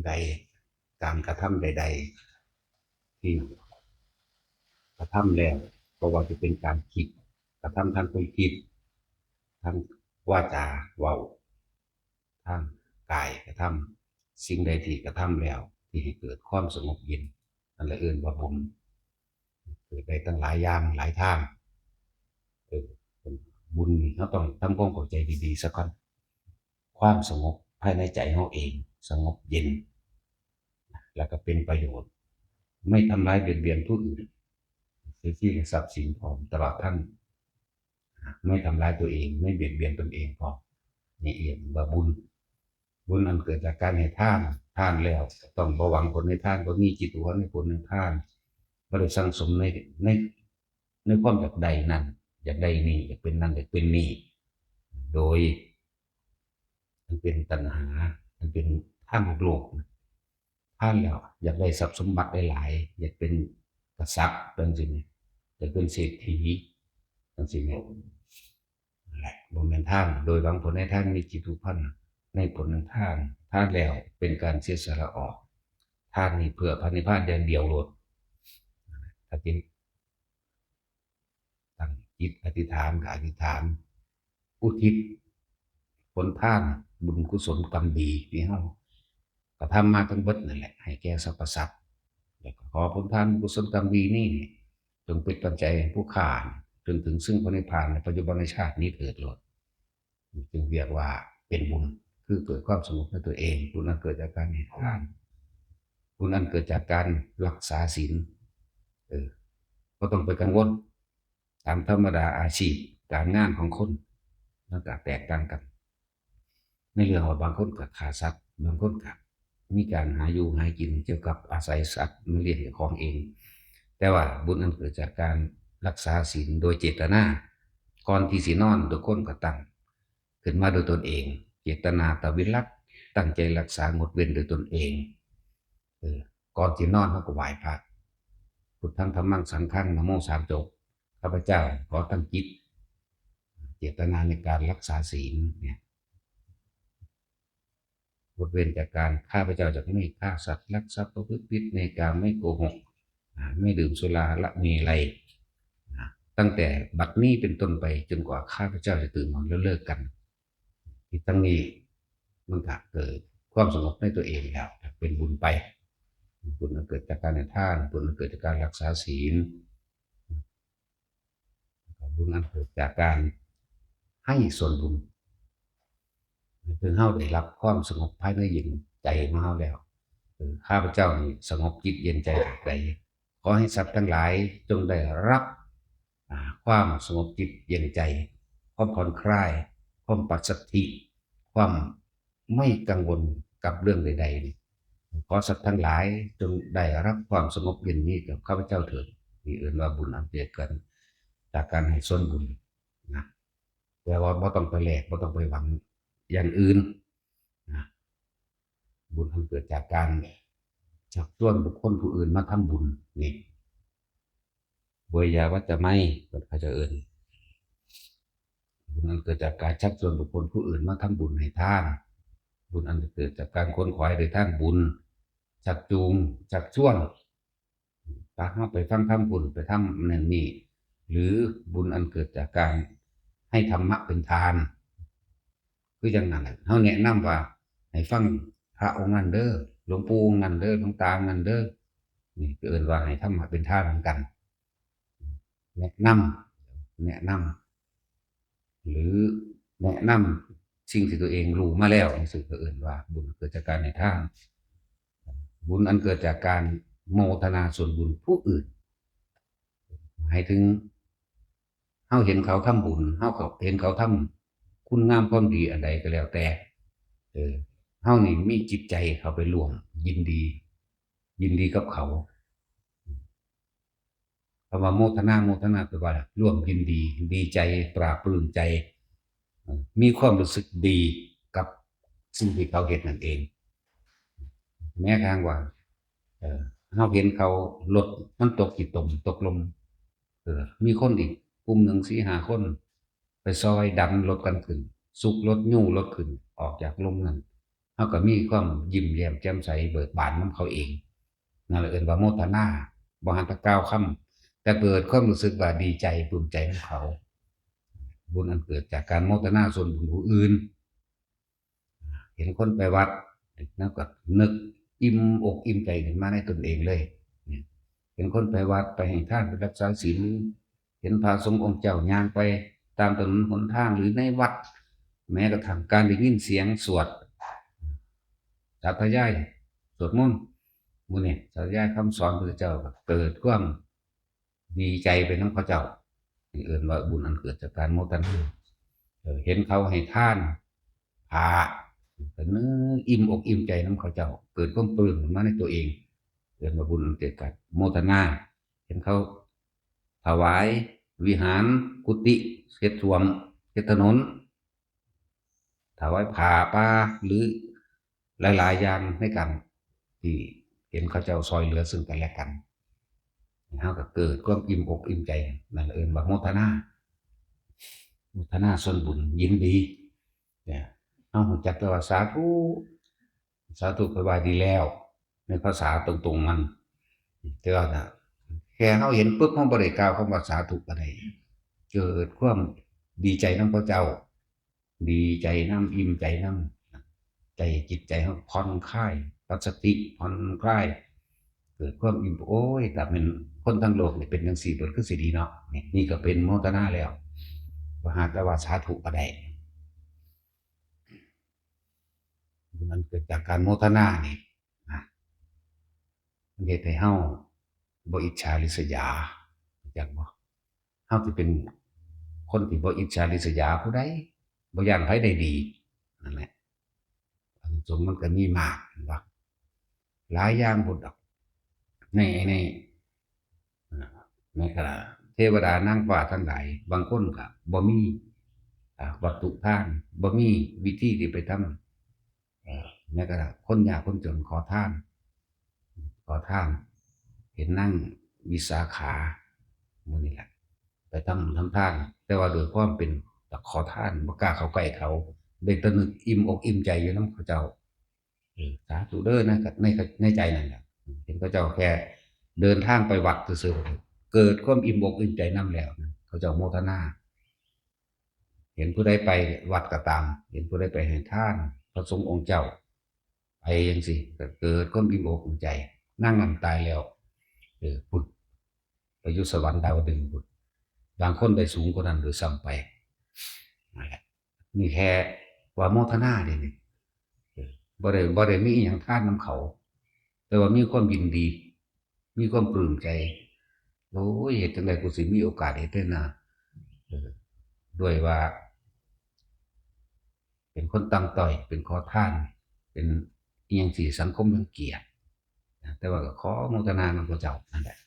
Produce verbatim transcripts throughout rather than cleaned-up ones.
ใด การกระทำใดๆที่กระทำแล้ว ก็ว่าจะเป็นการคิด กระทำทางความคิด ทางวาจาเว้า ทางกายกระทำ สิ่งใดที่กระทำแล้ว ที่ให้เกิดความสงบเย็น นั่นแหละเอิ้นว่าบุญ เกิดได้ตั้งหลายอย่างหลายทาง เออ บุญนี่เราต้องทำความเข้าใจดีๆซะก่อน ความสงบภายในใจเราเอง สงบเย็น แล้วก็เป็นประโยชน์ ไม่ทำร้ายเบียดเบียนผู้อื่น เสียชีวิตทรัพย์สินของตลอดทั้ง ไม่ทำร้ายตัวเอง ไม่เบียดเบียนตนเองพอ นี่เรียกว่าบุญ บุญอันเกิดจากการให้ทาน ทานแล้วต้องบ่หวังผลในทาน บ่มีจิตหวังในผลในทาน บ่ได้สั่งสมใน ใน ในความอยากได้นั่น อยากได้นี่ อยากเป็นนั่น อยากเป็นนี่ โดย มันเป็นตัณหา มันเป็นทางโลกนะ ทานแล้วอยากได้ทรัพย์สมบัติหลายๆ อยากเป็นกษัตริย์จังซี้แหม อยากเป็นเศรษฐีจังซี้แหม นั่นแหละ บ่แม่นทาน โดยหวังผลในทาน มีจิตผูกพันในผลของทาน ทานแล้วเป็นการเสียสละออก ทานนี่เพื่อพระนิพพานอย่างเดียวโลด ถ้าจิต ตั้งจิตอธิษฐาน ก็อธิษฐาน อุทิศผลทาน บุญกุศลกรรมดีที่เรากระทำมาทั้งเบิดนั่นแหละ ให้แก่สรรพสัตว์ แล้วก็ขอผลทานบุญกุศลกรรมดีนี่ จงเป็นปัจจัยให้ผู้ข้าจนถึงซึ่งพระนิพพานในปัจจุบันชาตินี้เถิดโลด จึงเรียกว่าเป็นบุญ คือเกิดความสงบในตัวเอง บุญอันเกิดจากการให้ทาน บุญอันเกิดจากการรักษาศีล เออ บ่ต้องไปกังวล ตามธรรมดาอาชีพการงานของคน มันก็แตกต่างกัน ในเรื่องว่าบางคนก็ฆ่าสัตว์ บางคนก็มีการหาอยู่หากินเกี่ยวกับอาศัยสัตว์มาเลี้ยงเจ้าของเอง แต่ว่าบุญอันเกิดจากการรักษาศีลโดยเจตนา ก่อนที่สินอนทุกคนก็ตั้งขึ้นมาโดยตนเอง เจตนาตวิรัต ตั้งใจรักษางดเว้นโดยตนเอง เออ ก่อนสินอนเราก็ไหว้พระ พุทธัง ธัมมัง สังฆัง นะโม สามจบ ข้าพเจ้าขอตั้งจิต เจตนาในการรักษาศีลเนี่ย งดเว้นจากการ ข้าพเจ้าจะไม่ฆ่าสัตว์ ลักทรัพย์ ประพฤติผิดในกาม ไม่โกหก อ่า ไม่ดื่มสุราและเมรัย อ่า ตั้งแต่บัดนี้เป็นต้นไปจนกว่าข้าพเจ้าจะตื่นนอนแล้วเลิกกัน ที่ตั้งนี้มันก็เกิดความสงบในตัวเองแล้ว เป็นบุญไป บุญอันเกิดจากการให้ทาน บุญอันเกิดจากการรักษาศีล บุญอันเกิดจากการให้ส่วนบุญ ถึงเฮาได้รับความสงบภายในเย็นใจของเฮาแล้ว เออ ข้าพเจ้านี่สงบจิตเย็นใจแบบใด ขอให้สัตว์ทั้งหลายจงได้รับ อ่า ความสงบจิตเย็นใจ ความผ่อนคลาย ความปัสสัทธิ ความไม่กังวลกับเรื่องใดๆนี่ ขอสัตว์ทั้งหลายจงได้รับความสงบเย็นนี้กับข้าพเจ้าเถิด นี่เอิ้นว่าบุญอันเกิดกันจากการให้ส่วนบุญนะ แต่ว่าบ่ต้องไปแลก บ่ต้องไปหวังอย่างอื่นนะ บุญอันเกิดจากการชักชวนบุคคลผู้อื่นมาทำบุญนี่ เวยาวัจจะไมย เพิ่นเขาจะเอิ้น บุญอันเกิดจากการชักชวนบุคคลผู้อื่นมาทำบุญให้ทาน บุญอันเกิดจากการขวนขวายโดยทาน บุญชักจูง ชักชวน พาเฮาไปฟังธรรมพุ้น ไปทำนั่นนี่ หรือบุญอันเกิดจากการให้ธรรมะเป็นทาน คือจั่งนั้นแหละ เฮาแนะนำว่าให้ฟังพระองค์นั้นเด้อ หลวงปู่องค์นั้นเด้อ หลวงตาองค์นั้นเด้อ นี่ก็เอิ้นว่าให้ธรรมะเป็นทานเหมือนกัน แนะนำ แนะนำ หรือแนะนำสิ่งที่ตัวเองรู้มาแล้ว จั่งซี้ก็เอิ้นว่าบุญเกิดจากการให้ทาน บุญอันเกิดจากการโมทนาส่วนบุญผู้อื่น หมายถึง เฮาเห็นเขาทำบุญ เฮาก็เห็นเขาทำคุณงามความดีอันใดก็แล้วแต่ เออ เฮานี่มีจิตใจเข้าไปร่วมยินดี ยินดีกับเขา คำว่าโมทนา โมทนาแปลว่าร่วมยินดี ดีใจ ปลาบปลื้มใจ เอ่อ มีความรู้สึกดีกับสิ่งที่เขาเฮ็ดนั่นเอง แม้กระทั่งว่า เอ่อ เฮาเห็นเขารถมันตกขี้ตม ตกหล่ม เออ มีคนอีกกลุ่มหนึ่ง สี่ห้าคน ไปซอยดันรถกันขึ้น ซุกรถ ยู้รถขึ้น ออกจากหล่มนั่น เฮาก็มีความยิ้มแย้มแจ่มใสเบิกบานนำเขาเอง นั่นแหละเอิ้นว่าโมทนา บ่หันแต่กล่าวคำ แต่เกิดความรู้สึกว่าดีใจปลื้มใจนำเขา บุญอันเกิดจากการโมทนาส่วนบุญผู้อื่น เห็นคนไปวัด แล้วก็นึกอิ่มอกอิ่มใจขึ้นมาในตนเองเลย เห็นคนไปวัด ไปให้ทาน ไปรักษาศีล เห็นพระสงฆ์องค์เจ้าย่างไปตามถนนหนทางหรือในวัด แม้กระทั่งการได้ยินเสียงสวด สาธยาย สวดมนต์ หมู่นี้ สาธยายคำสอนพระพุทธเจ้า ก็เกิดความดีใจไปนำเขาเจ้า นี่เอิ้นว่าบุญอันเกิดจากการโมทนา เออ เห็นเขาให้ทาน ผ้า ก็นึกอิ่มอกอิ่มใจนำเขาเจ้า เกิดความปลื้มขึ้นมาในตัวเอง เอิ้นว่าบุญอันเกิดจากโมทนา เห็นเขาถวายวิหาร กุฏิ เฮ็ดส้วม เฮ็ดถนน ถวายผ้าป่า หรือหลายๆ อย่างในการที่เห็นเขาเจ้าซอยเหลือซึ่งกันและกัน เฮาก็เกิดความอิ่มอกอิ่มใจ นั่นเอิ้นว่าโมทนา โมทนาส่วนบุญ ยินดี เนี่ย เฮารู้จักแต่ว่าสาธุ สาธุ ข้อยว่าดีแล้ว ในภาษาตรงๆมัน แต่ว่าน่ะ แค่เฮาเห็นปุ๊บ เฮาบ่ได้กล่าวคำว่าสาธุก็ได้ เกิดความดีใจนำพระเจ้า ดีใจนำ อิ่มใจนำ ใจจิตใจเฮาผ่อนคลาย ปัสสติผ่อนคลาย เกิดความอิ่ม โอ้ย ถ้าแม่นคนทั้งโลกนี่เป็นจั่งซี้เบิดคือสิดีเนาะ นี่ นี่ก็เป็นโมทนาแล้ว บ่หากแต่ว่าสาธุก็ได้ บุญอันเกิดจากการโมทนานี่นะ มันเฮ็ดให้เฮาบ่อิจฉาริษยา รู้จักบ่? เฮาสิเป็นคนที่บ่อิจฉาริษยาผู้ใด บ่ย้านไผได้ดี นั่นแหละ อานิสงส์มันก็มีมาก เห็นบ่? หลายอย่างพุ้นดอก ใน ใน อ่า ในขณะเทวดานางฟ้าทั้งหลาย บางคนก็บ่มี อ่า วัตถุทาน บ่มีวิธีที่ไปทำ เอ่อ แม้กระทั่งคนยากคนจนขอทาน ขอทาน เห็นนางวิสาขา หมู่นี้แหละ ไปทำบุญทำทาน แต่ว่าโดยความเป็นตาขอทาน บ่กล้าเข้าใกล้เขา ได้แต่นึกอิ่มอกอิ่มใจอยู่นำเขาเจ้า เออ สาธุเด้อ ใน ใน ในใจนั่นแหละ เห็นเขาเจ้าแค่เดินทางไปวัดซื่อๆ เกิดความอิ่มอกอิ่มใจนำแล้วนะ เขาเจ้าโมทนา เห็นผู้ใดไปวัดก็ตาม เห็นผู้ใดไปให้ทาน พระสงฆ์องค์เจ้า ไปจั่งซี้ ก็เกิดความอิ่มอกอิ่มใจ นางนั้นตายแล้ว เออ พุ้น ไปอยู่สวรรค์ดาวดึงส์พุ้น บางคนได้สูงกว่านั้นด้วยซ้ำไป นั่นแหละ นี่แค่ว่าโมทนาเด้นี่ เออ บ่ได้ บ่ได้มีอิหยังทานนำเขา แต่ว่ามีความยินดี มีความปลื้มใจ โอ้ย เฮ็ดจั่งใดกูสิมีโอกาสเฮ็ดได้นะ เออ ด้วยว่า เป็นคนต่ำต้อย เป็นขอทาน เป็นอิหยังที่สังคมรังเกียจนะ แต่ว่าก็ขอโมทนานำพระเจ้านั่นแหละ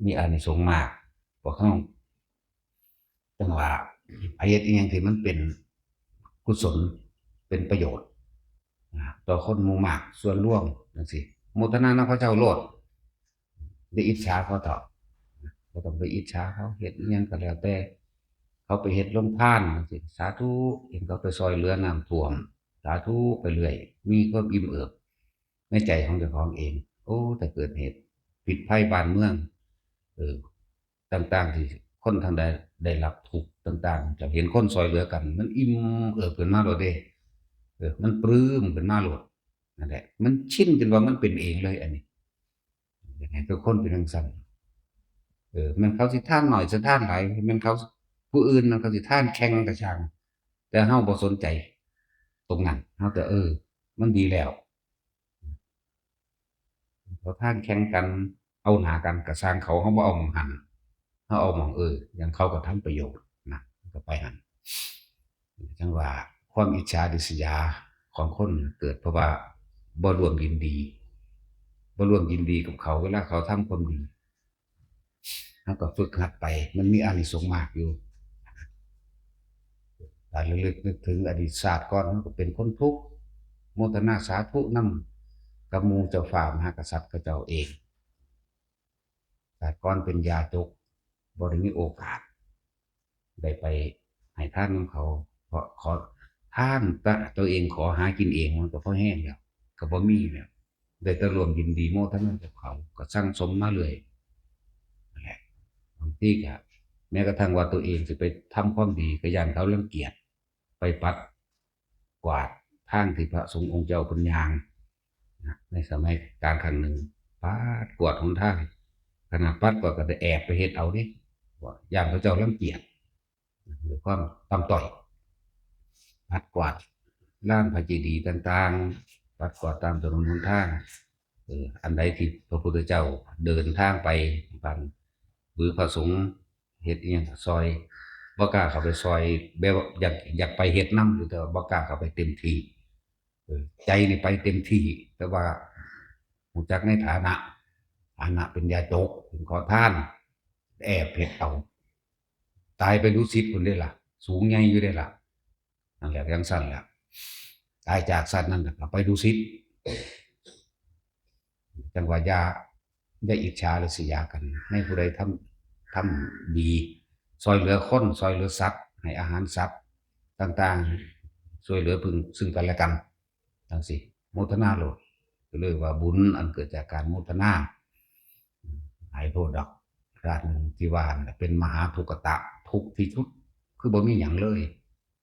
มีอานิสงส์มาก พวกเฮาจั่งว่า เฮ็ดอิหยังที่มันเป็นกุศล เป็นประโยชน์นะ ต่อคนหมู่มาก ส่วนรวมจั่งซี้ โมทนานำพระเจ้าโลด อย่าอิจฉาเขาเถาะ บ่ต้องไปอิจฉาเขา เฮ็ดอิหยังก็แล้วแต่ เขาไปเฮ็ดโรงทานจั่งซี้ สาธุ เห็นเขาไปซอยเหลือน้ำท่วม สาธุไปเรื่อย มีความอิ่มเอิบในใจของเจ้าของเอง โอ้ แต่เกิดเหตุพิษภัยบ้านเมือง เออ ต่างๆ ที่คนทั้งหลายได้รับทุกข์ต่างๆ จะเห็นคนซอยเหลือกัน มันอิ่มเอิบขึ้นมาโลดเด้ เออ มันปลื้มขึ้นมาโลด นั่นแหละ มันชินจนว่ามันเป็นเองเลย อันนี้ อยากให้ทุกคนเป็นจั่งซั้น เออ แม่นเขาสิทานน้อยสิทานหลาย แม่นเขา ผู้อื่นมันเขาสิทานแข่งก็ช่าง แต่เฮาบ่สนใจตรงนั้น เฮาแต่ เออ มันดีแล้ว เขาทานแข่งกัน เอาหน้ากันก็ช่างเขา เฮาบ่เอาหม่องหั้น เฮาเอาหม่อง เออ อย่างเขาก็ทำประโยชน์นะ ก็ไปหั้น จั่งว่าความอิจฉาริษยาของคนเกิดเพราะว่าบ่ร่วมยินดี บ่ร่วมยินดีกับเขา เวลาเขาทำความดี เฮาก็ฝึกหัดไป มันมีอานิสงส์มากอยู่ ถ้าระลึกนึกถึงอดีตชาติก่อน เฮาก็เป็นคนทุกข์ โมทนาสาธุนำกับหมู่เจ้าฟ้ามหากษัตริย์เขาเจ้าเอง ชาติก่อนเป็นยาจก บ่ได้มีโอกาส ได้ไปให้ทานนำเขา เพราะขอ อ้างแต่ตัวเองขอหากินเองมันก็พอแฮงแล้ว ก็บ่มีแล้ว ได้แต่ร่วมยินดีโมทนากับเขา ก็สั่งสมมาเรื่อยนั่นแหละ บางทีก็แม้กระทั่งว่าตัวเองสิไปทำความดีก็ย้านเขารังเกียจ ไปปัดกวาดทางที่พระสงฆ์องค์เจ้าเพิ่นย่างนะ ในสมัยกาลครั้งหนึ่ง ปัดกวาดหนทาง ขนาดปัดกวาดก็ได้แอบไปเฮ็ดเอาเด้ ว่าย้านเขาเจ้ารังเกียจ หรือความต่ำต้อย ปัดกวาดลานพระเจดีย์ต่างๆ ปัดกวาดตามถนนหนทาง เออ อันใดที่พระพุทธเจ้าเดินทางไป บาง หรือพระสงฆ์เฮ็ดอิหยังซอย บ่กล้าเข้าไปซอย แบบว่าอยาก อยากไปเฮ็ดนำอยู่ แต่ว่าบ่กล้าเข้าไปเต็มที่ เออ ใจนี่ไปเต็มที่ แต่ว่ารู้จักในฐานะ ฐานะเป็นยาจก เป็นขอทาน แอบเฮ็ดเอา ตายไปดุสิตพุ้นเด้ล่ะ สูงใหญ่อยู่เด้ล่ะ นั่นแหละ จั่งซั้นแหละ ตายจากสัตว์นั่นน่ะ ก็ไปดุสิต จั่งว่าอย่า อย่าอิจฉาริษยากัน ให้ผู้ใดทำ ทำดี ซอยเหลือคน ซอยเหลือสัตว์ ให้อาหารสัตว์ต่างๆ ช่วยเหลือพึ่งซึ่งกันและกัน จั่งซี้ โมทนาโลด ก็เลยว่าบุญอันเกิดจากการโมทนา หายโทษดอก ชาติหนึ่งที่ว่านั่นแหละเป็นมหาทุกขตะ ทุกข์ที่สุด คือบ่มีหยังเลย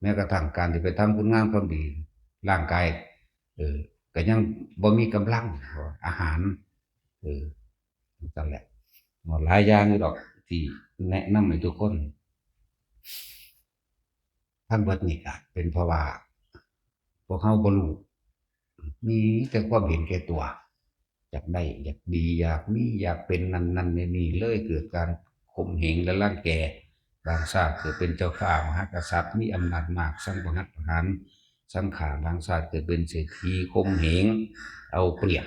แม้กระทั่งการที่ไปทำคุณงามความดี ร่างกาย เออ ก็ยังบ่มีกำลัง อาหาร เออ นั่นแหละ หลายอย่างอยู่ดอกที่แนะนำให้ทุกคน ทั้งเบิดนี่ก็เป็นเพราะว่า พวกเฮาบ่รู้ มีแต่ความเห็นแก่ตัว อยากได้ อยากดี อยากมี อยากเป็นนั่นนั่นนี่นี่ เลยเกิดการข่มเหงและรังแก บางชาติเกิดเป็นเจ้าฟ้ามหากษัตริย์ มีอำนาจมาก สั่งประหัตประหาร สั่งฆ่า บางชาติเกิดเป็นเศรษฐี ข่มเหง เอาเปรียบ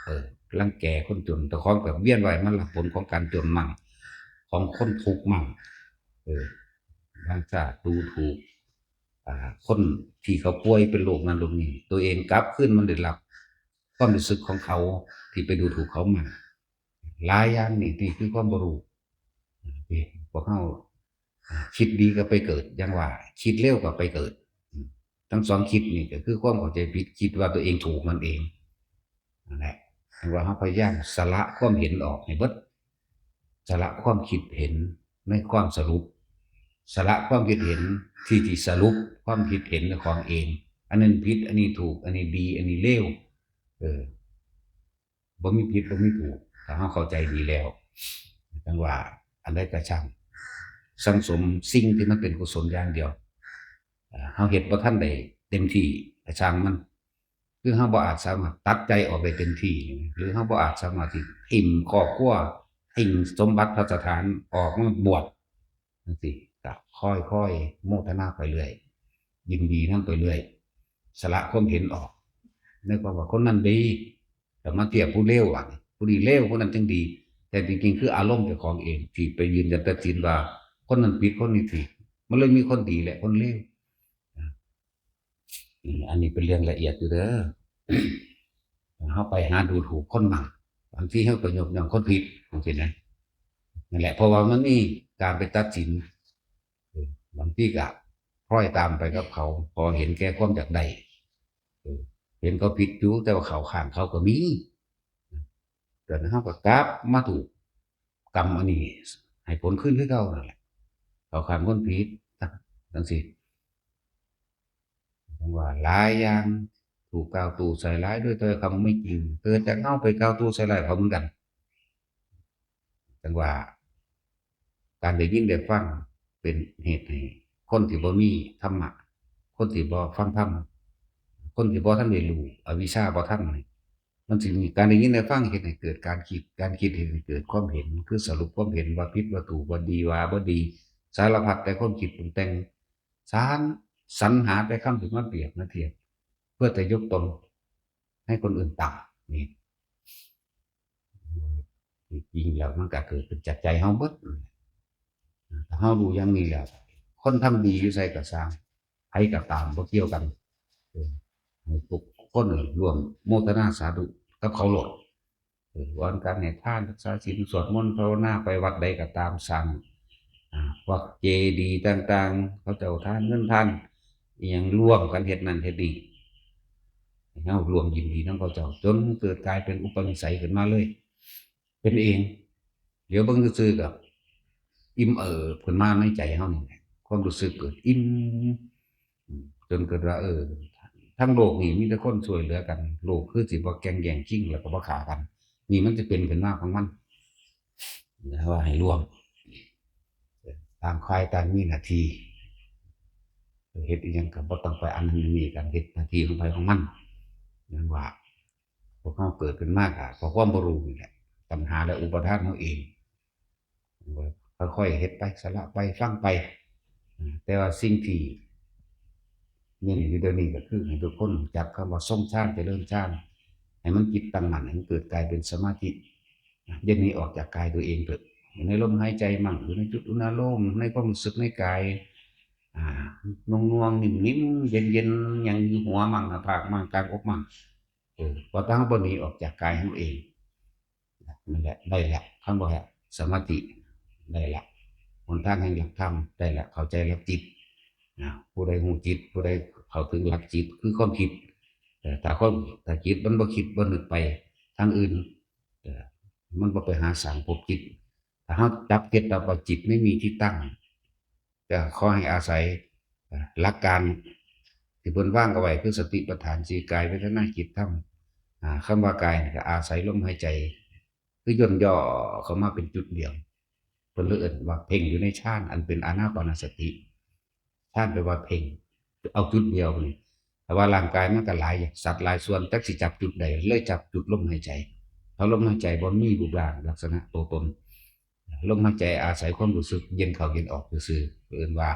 เออ รังแกคนจน แต่ของแบบเวียนว่ายมารับผลของการจนมั่ง ของคนทุกข์มั่ง เออ บางชาติดูถูก อ่า คนที่เขาป่วยเป็นโรคนั้นโรคนี้ ตัวเองกลับคืนมันได้รับความรู้สึกของเขาที่ไปดูถูกเขามา หลายอย่างนี่ นี่คือความบ่รู้ นี่พวกเฮา อ่า คิดดีก็ไปเกิด อย่างว่า คิดเลวก็ไปเกิด อืม ทั้งสองคิดนี่ก็คือความเข้าใจผิด คิดว่าตัวเองถูกนั่นเอง นั่นแหละ เห็นว่าเฮาพยายามสละความเห็นออกให้เบิด สละความคิดเห็นในความสรุป สละความคิดเห็นที่ ที่สรุปความคิดเห็นของเอง อันนั้นผิด อันนี้ถูก อันนี้ดี อันนี้เลว เออ บ่มีผิด บ่มีถูก ถ้าเฮาเข้าใจดีแล้ว จั่งว่าอันใดก็ช่าง สั่งสมสิ่งที่มันเป็นกุศลอย่างเดียว เอ่อ เฮาเฮ็ดบ่ทันได้เต็มที่ ก็ช่างมัน คือเฮาบ่อาจสามารถตัดใจออกได้เต็มที่ หรือเฮาบ่อาจสามารถที่ถิ่มครอบครัว ถิ่มสมบัติพัสถานออกมาบวชจั่งซี้ ก็ค่อยๆ โมทนาไปเรื่อย ยินดีนำไปเรื่อย สละความเห็นออก ในความว่าคนนั้นดี แต่มาเทียบผู้เลว ว่าผู้นี้เลว คนนั้นจั่งดี แต่จริงๆ คืออารมณ์เจ้าของเองที่ไปยืนยันตัดสินว่าคนนั้นผิด คนนี้ถูก มันเลยมีคนดีและคนเลว อืม อันนี้เป็นเรื่องละเอียดอยู่เด้อ เฮาไปหาดูถูกคนมั่ง บางทีเฮาก็ยกย่องคนผิดจั่งซี้นะ นั่นแหละ เพราะว่ามันมีการไปตัดสิน เออ บางทีก็คล้อยตามไปกับเขา พอเห็นแก่ความอยากได้ เออ เห็นเขาผิดอยู่ แต่ว่าเข้าข้างเขาก็มี แต่เฮาก็กลับมาถูกกรรมอันนี้ ให้ผลคืนคือเก่านั่นแหละ เข้าข้างคนผิด จั่งซี้ จั่งว่าหลายอย่างถูกกล่าวตู่ใส่ร้ายด้วยถ้อยคำไม่จริง เกิดจากเฮาไปกล่าวตู่ใส่ร้ายเขาเหมือนกัน จั่งว่า การได้ยินได้ฟังเป็นเหตุให้คนที่บ่มีธรรมะ คนที่บ่ฟังธรรม คนที่บ่ทันได้รู้ อวิชชาบ่ทันนี่ มันสิมีการได้ยินได้ฟังเฮ็ดให้เกิดการคิด การคิดเฮ็ดให้เกิดความเห็น คือสรุปความเห็นว่าผิดว่าถูก ว่าดีว่าบ่ดี สารพัดแต่ความคิดปรุงแต่ง สาร สรรหาแต่คำที่มาเปรียบมาเทียบ เพื่อจะยกตนให้คนอื่นต่ำ นี่ จริงๆ แล้วมันก็เกิดขึ้นจากใจเฮาเบิด ถ้าเฮารู้อย่างนี้แล้ว คนทำดีอยู่ไสก็ซ่าง ไผก็ตาม บ่เกี่ยวกัน เออ ให้ทุกคนร่วมโมทนาสาธุกับเขาโลด เออ ว่าการให้ทาน รักษาศีล สวดมนต์ ภาวนา ไปวัดใดก็ตาม สร้าง อ่า วัดเจดีย์ต่างๆ เขาเจ้าทานเงินทาน อิหยังร่วมกันเฮ็ดนั่นเฮ็ดนี่ ให้เฮาร่วมยินดีนำเขาเจ้า จนเกิดกลายเป็นอุปนิสัยขึ้นมาเลย เป็นเอง เหลียวเบิ่งซื่อๆก็อิ่มเอิบขึ้นมาในใจเฮานี่แหละ ความรู้สึกเกิดอิ่ม อืม จนเกิดว่า เออ ทั้งโลกนี่มีแต่คนช่วยเหลือกัน โลกคือสิบ่แก่งแย่งชิง แล้วก็บ่ฆ่ากัน นี่มันจะเป็นขึ้นมาของมัน นะว่าให้ร่วม ต่างฝ่ายต่างมีหน้าที่ เฮ็ดอิหยังก็บ่ต้องไปอันนั้นอันนี้กัน เฮ็ดหน้าที่ของไผของมัน นั่นว่า พวกเฮาเกิดขึ้นมาก็เพราะความบ่รู้นี่แหละ ตัณหาและอุปาทานเฮาเอง ค่อยๆเฮ็ดไป สละไป ฟังไป อ่า แต่ว่าสิ่งที่เน้นอยู่เดี๋ยวนี้ก็คือให้ทุกคนรู้จักคำว่าทรงฌาน เจริญฌาน ให้มันจิตตั้งมั่น ให้มันเกิดกลายเป็นสมาธิ อ่ะ อย่าหนีออกจากกายตัวเองเถอะ อยู่ในลมหายใจมั่ง อยู่ในจุดอุณาโลม ในความรู้สึกในกาย อ่า นุ่มๆ นิ่มๆ เย็นๆ หยังอยู่หัวมั่ง หน้าผากมั่ง กลางอกมั่ง เออ ว่าถ้าเฮาบ่หนีออกจากกายเฮาเอง นั่นแหละ ได้ละ คำว่าสมาธิ ได้ละ หนทางแห่งหลักธรรม ได้ละ เข้าใจหลักจิต นะ ผู้ใดรู้จิต ผู้ใดเข้าถึงหลักจิต คือความคิด แต่ถ้าความ ถ้าจิตมันบ่คิดบ่นึกไปทางอื่น เออ มันบ่ไปหาสร้างภพจิต ถ้าเฮาจับเคล็ดลับว่าจิตไม่มีที่ตั้ง ก็ขอให้อาศัย เอ่อ หลักการที่เพิ่นวางเอาไว้ คือสติปัฏฐานสี่ กาย เวทนา จิต ธรรม อ่า คำว่ากายนี่ก็อาศัยลมหายใจ คือย่นย่อเข้ามาเป็นจุดเดียว เพิ่นเลยเอิ้นว่าเพ่งอยู่ในฌาน อันเป็นอานาปานสติ ฌานแปลว่าเพ่ง เอาจุดเดียวนี่ แต่ว่าร่างกายมันก็หลายสัดหลายส่วน จักสิจับจุดใด เลยจับจุดลมหายใจ เพราะลมหายใจบ่มีรูปร่างลักษณะตัวตน ลมหายใจอาศัยความรู้สึกเย็นเข้าเย็นออกซื่อๆ เอิ้นว่า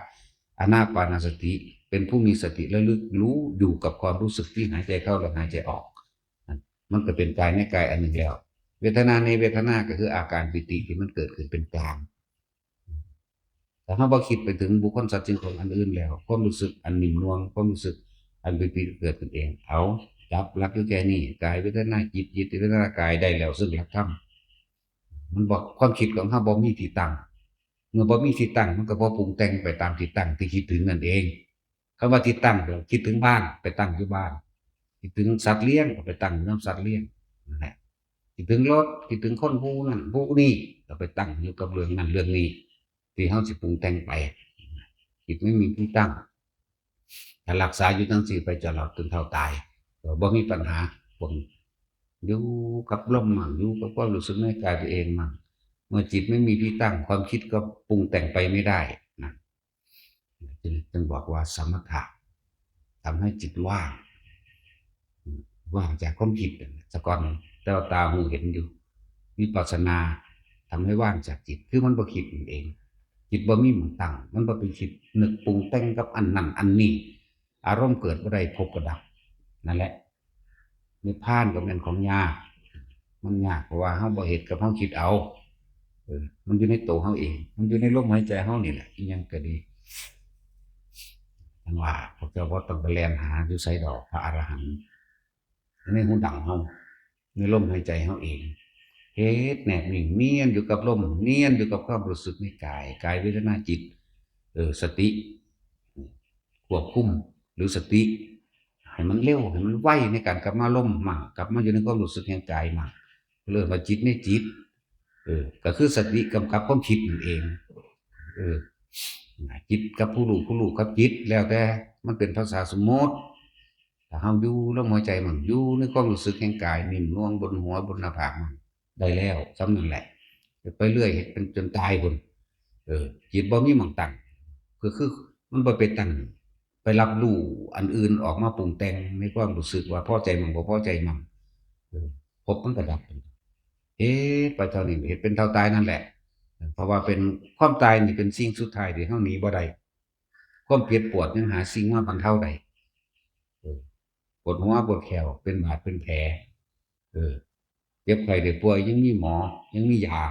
อานาปานสติ เป็นผู้มีสติระลึกรู้อยู่กับความรู้สึกที่หายใจเข้าและหายใจออก มันก็เป็นกายในกายอันหนึ่งแล้ว เวทนาในเวทนาก็คืออาการปีติที่มันเกิดขึ้นเป็นกลาง ถ้าเฮาบ่คิดไปถึงบุคคลสัตว์สิ่งของอันอื่นแล้ว ความรู้สึกอันนิ่มนวล ความรู้สึกอันปีติเกิดขึ้นเอง เอา จับหลักอยู่แค่นี้ กาย เวทนา จิต จิต เวทนา กาย ได้แล้วซึ่งหลักธรรม มันบ่ ความคิดของเฮาบ่มีที่ตั้ง เมื่อบ่มีที่ตั้ง มันก็บ่ปรุงแต่งไปตามที่ตั้งที่คิดถึงนั่นเอง คำว่าที่ตั้งก็คิดถึงบ้าน ไปตั้งอยู่บ้าน คิดถึงสัตว์เลี้ยงก็ไปตั้งอยู่นำสัตว์เลี้ยง นั่นแหละ คิดถึงรถ คิดถึงคนผู้นั้นผู้นี้ ก็ไปตั้งอยู่กับเรื่องนั้นเรื่องนี้ ที่เฮาสิปรุงแต่งไป จิตไม่มีที่ตั้ง ถ้ารักษาอยู่จั่งซี้ไปจนเราจนเฒ่าตาย ก็บ่มีปัญหา พวกอยู่กับลมมั่ง อยู่กับความรู้สึกในกายตัวเองมั่ง เมื่อจิตไม่มีที่ตั้ง ความคิดก็ปรุงแต่งไปไม่ได้นะ จึง จึงบอกว่าสมถะ ทำให้จิตว่าง อืม ว่างจากความคิดนั่นแหละ แต่ก่อนแต่ว่าตาหูเห็นอยู่ วิปัสสนาทำให้ว่างจากจิต คือมันบ่คิดนั่นเอง จิตบ่มีหม่องตั้ง มันบ่ไปคิดนึกปรุงแต่งกับอันนั้นอันนี้ อารมณ์เกิดบ่ได้ ภพก็ดับ นั่นแหละ นิพพานก็แม่นของยาก มันยากเพราะว่าเฮาบ่เฮ็ดกับเฮาคิดเอา เออ มันอยู่ในตัวเฮาเอง มันอยู่ในลมหายใจเฮานี่แหละ อิหยังก็ดี จั่งว่าพวกเจ้าบ่ต้องไปแล่นหาอยู่ไสดอก พระอรหันต์ ในหูดังเฮา ในลมหายใจเฮาเอง เฮ็ดแนบนิ่ง เนียนอยู่กับลม เนียนอยู่กับความรู้สึกในกาย กายเวทนาจิต เออ สติ ควบคุม หรือสติ ให้มันเร็ว ให้มันไวในการกลับมาลมมั่ง กลับมาอยู่ในความรู้สึกแห่งกายมั่ง เรียกว่าจิตในจิต เออ ก็คือสติกำกับความคิดนั่นเอง เออ จิตกับผู้รู้ ผู้รู้กับจิต แล้วแต่ มันเป็นภาษาสมมติ ถ้าเฮาอยู่ลมหายใจมั่ง อยู่ในความรู้สึกแห่งกาย นิ่มนวลบนหัว บนหน้าผากมั่ง ได้แล้ว ส่ำนั่นแหละ ไปเรื่อย เฮ็ดเป็นจนตายพุ้น เออ จิตบ่มีหม่องตั้ง ก็คือมันบ่ไปตั้ง ไปรับรู้อันอื่นออกมาปรุงแต่งในความรู้สึกว่าพอใจมั่งบ่พอใจมั่ง เออ ภพมันก็ดับ เฮ็ดไปเท่านี้ เฮ็ดเป็นเท่าตายนั่นแหละ เพราะว่าเป็น ความตายนี่เป็นสิ่งสุดท้ายที่เฮาหนีบ่ได้ ความเจ็บปวดยังหาสิ่งมาบรรเทาได้ เออ ปวดหัวปวดแข้ว เป็นบาดเป็นแผล เออ เจ็บไข้ได้ป่วยยังมีหมอ ยังมียา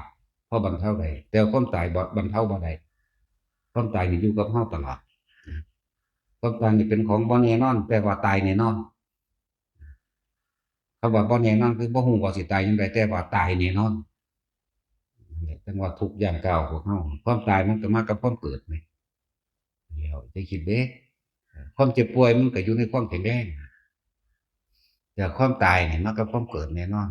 พอบรรเทาได้ แต่ความตายบ่ บรรเทาบ่ได้ ความตายนี่อยู่กับเฮาตลอด ความตายนี่เป็นของบ่แน่นอน แต่ว่าตายแน่นอน คำว่าบ่แน่นอนคือบ่ฮู้ว่าสิตายยามใด แต่ว่าตายแน่นอน นั่นแหละ จั่งว่าทุกข์ย่างก้าวพวกเฮา ความตายมันก็มากับความเกิดนี่ แล้วจะคิดเด้ ความเจ็บป่วยมันก็อยู่ในความแข็งแรง แต่ความตายเนี่ยมากับความเกิดแน่นอน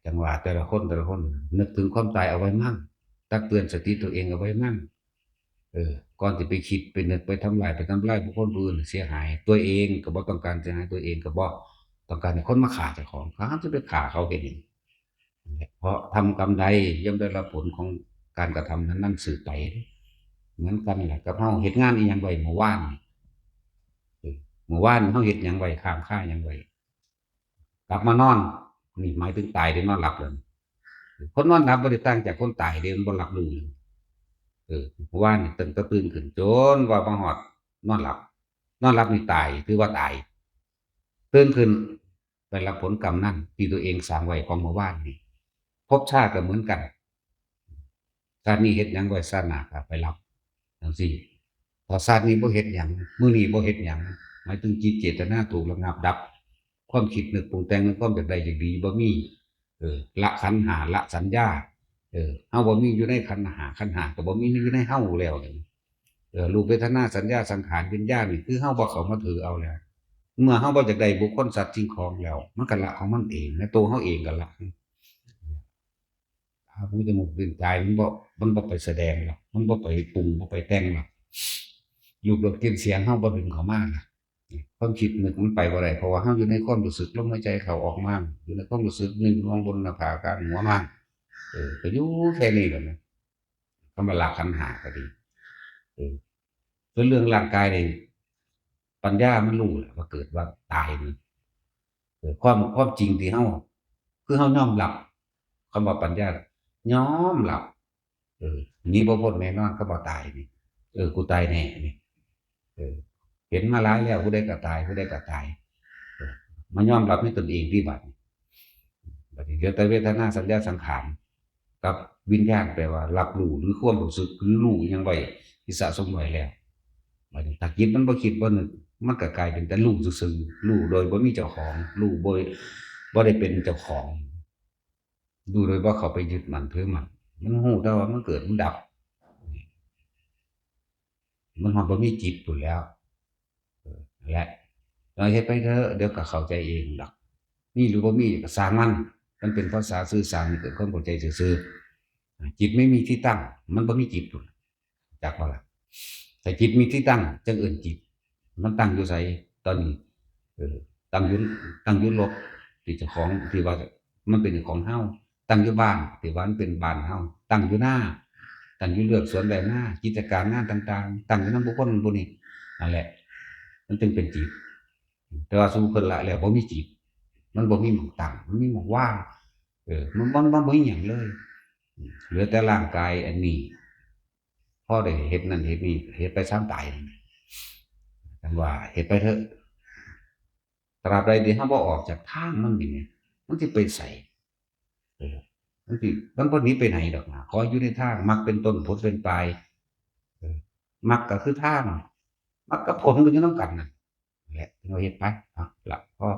จังหวะแต่ละคนแต่ละคน นึกถึงความตายเอาไว้มั่ง ตักเตือนสติตัวเองเอาไว้มั่ง เออ ก่อนที่ไปคิดไปนึกไปทำลายไปทำลายบุคคลผู้อื่นเสียหาย ตัวเองก็บ่ต้องการเสียหาย ตัวเองก็บ่ต้องการให้คนมาฆ่าเจ้าของ เขาจะไปฆ่าเขาเฮ็ดหยัง เพราะทำกรรมใดย่อมได้รับผลของการกระทำนั้นๆ สืบไป เหมือนกันแหละกับเฮาเฮ็ดงานอีหยังไว้เมื่อวานนี่ เออ เมื่อวานเฮาเฮ็ดหยังไว้ ค้างคาหยังไว้ กลับมานอน นี่หมายถึงตายได้นอนหลับเลย คนนอนหลับบ่ได้ต่างจากคนตายเด้ มันบ่รับรู้เลย เออ เมื่อวานนี่ตั้งแต่ตื่นขึ้นจนว่ามาฮอดนอนหลับ นอนหลับนี่ตาย ถือว่าตาย ตื่นขึ้น ไปรับผลกรรมนั่นที่ตัวเองสร้างไว้ของเมื่อวานนี่ ภพชาติก็เหมือนกัน ชาตินี้เฮ็ดหยังไว้ ชาติหน้าก็ไปรับ จังซี่ ถ้าชาตินี้บ่เฮ็ดหยัง มื้อนี้บ่เฮ็ดหยัง หมายถึงจิตเจตนาถูกระงับดับ ความคิดนึกปรุงแต่งในความอยากได้อยากดีบ่มี เออ ละขันธ์ห้า ละสัญญา เออ เฮาบ่มีอยู่ในขันธ์ห้า ขันธ์ห้าก็บ่มีอยู่ในเฮาแล้ว เออ รูป เวทนา สัญญา สังขาร วิญญาณนี่คือเฮาบ่เข้ามาถือเอาแล้ว เมื่อเฮาบ่อยากได้บุคคลสัตว์สิ่งของแล้ว มันก็ละของมันเอง ในตัวเฮาเองก็ละ ตา หู จมูก ลิ้น กาย มันบ่ มันบ่ไปแสดงหรอก มันบ่ไปปรุง บ่ไปแต่งหรอก รูป รส กลิ่น เสียง เฮาบ่ดึงเข้ามาล่ะ ความคิดนึกมันไปบ่ได้ เพราะว่าเฮาอยู่ในความรู้สึก ลมหายใจเข้าออกมา อยู่ในความรู้สึก นึกมองบนหน้าผาก กลางหัวมา เออ ก็อยู่แค่นี้แหละนะ คำว่าละขันธ์ห้าก็ดี เออ ส่วนเรื่องร่างกายนี่ ปัญญามันรู้แหละว่าเกิดว่าตายนี่ เออ ความ ความจริงที่เฮา คือเฮายอมรับ คำว่าปัญญา ยอมรับ เออ หนีบ่พ้นแน่นอน คำว่าตายนี่ เออ กูตายแน่นี่ เออ เห็นมาหลายแล้ว ผู้ใดก็ตาย ผู้ใดก็ตาย เออ มายอมรับในตนเองที่บัดนี้ บัดนี้เหลือแต่เวทนา สัญญา สังขาร กับวิญญาณ แปลว่ารับรู้ หรือความรู้สึก หรือรู้อิหยังไว้ ที่สะสมไว้แล้ว บัดนี้ถ้าจิตมันบ่คิดบ่นึก มันก็กลายเป็นแต่รู้ซื่อๆ รู้โดยบ่มีเจ้าของ รู้บ่ บ่ได้เป็นเจ้าของ รู้โดยบ่เข้าไปยึดมั่นถือมั่น มันรู้แต่ว่ามันเกิดมันดับ มันฮอดบ่มีจิตพู้นแหล้ว เออ นั่นแหละ เราเฮ็ดไปเถอะ เดี๋ยวก็เข้าใจเองดอก มีหรือบ่มีก็ซ่างมัน มันเป็นภาษาสื่อสารให้เกิดความเข้าใจซื่อๆ จิตไม่มีที่ตั้ง มันบ่มีจิตพู้น จักบ่ล่ะ ถ้าจิตมีที่ตั้ง จั่งเอิ้นจิต มันตั้งอยู่ไส ตอนนี้ เออ ตั้งอยู่ ตั้งอยู่รถ ที่เจ้าของ ที่ว่ามันเป็นของเฮา ตั้งอยู่บ้าน ที่ว่ามันเป็นบ้านเฮา ตั้งอยู่นา ตั้งอยู่เฮือนสวนไร่นา กิจการงานต่างๆ ตั้งอยู่นำบุคคลผู้นี้ นั่นแหละ มันจึงเป็นจิต แต่ว่าสู่เพิ่นละแล้วบ่มีจิต มันบ่มีหม่องตั้ง มันมีหม่องวาง เออ มัน มัน มันบ่มีหยังเลย เหลือแต่ร่างกายอันนี้ พอได้เฮ็ดนั่นเฮ็ดนี่ เฮ็ดไปซามตายนั่นแหละ จั่งว่าเฮ็ดไปเถอะ ตราบใดที่เฮาบ่ออกจากทางมันนี่ มันสิไปไส เออ มันสิ มันบ่หนีไปไหนดอกนะ ขออยู่ในทาง มรรคเป็นต้น ผลเป็นปลาย เออ มรรคก็คือทาง มรรคกับผลก็อยู่นำกันนั่นแหละ เราเฮ็ดไป เอาละ พอ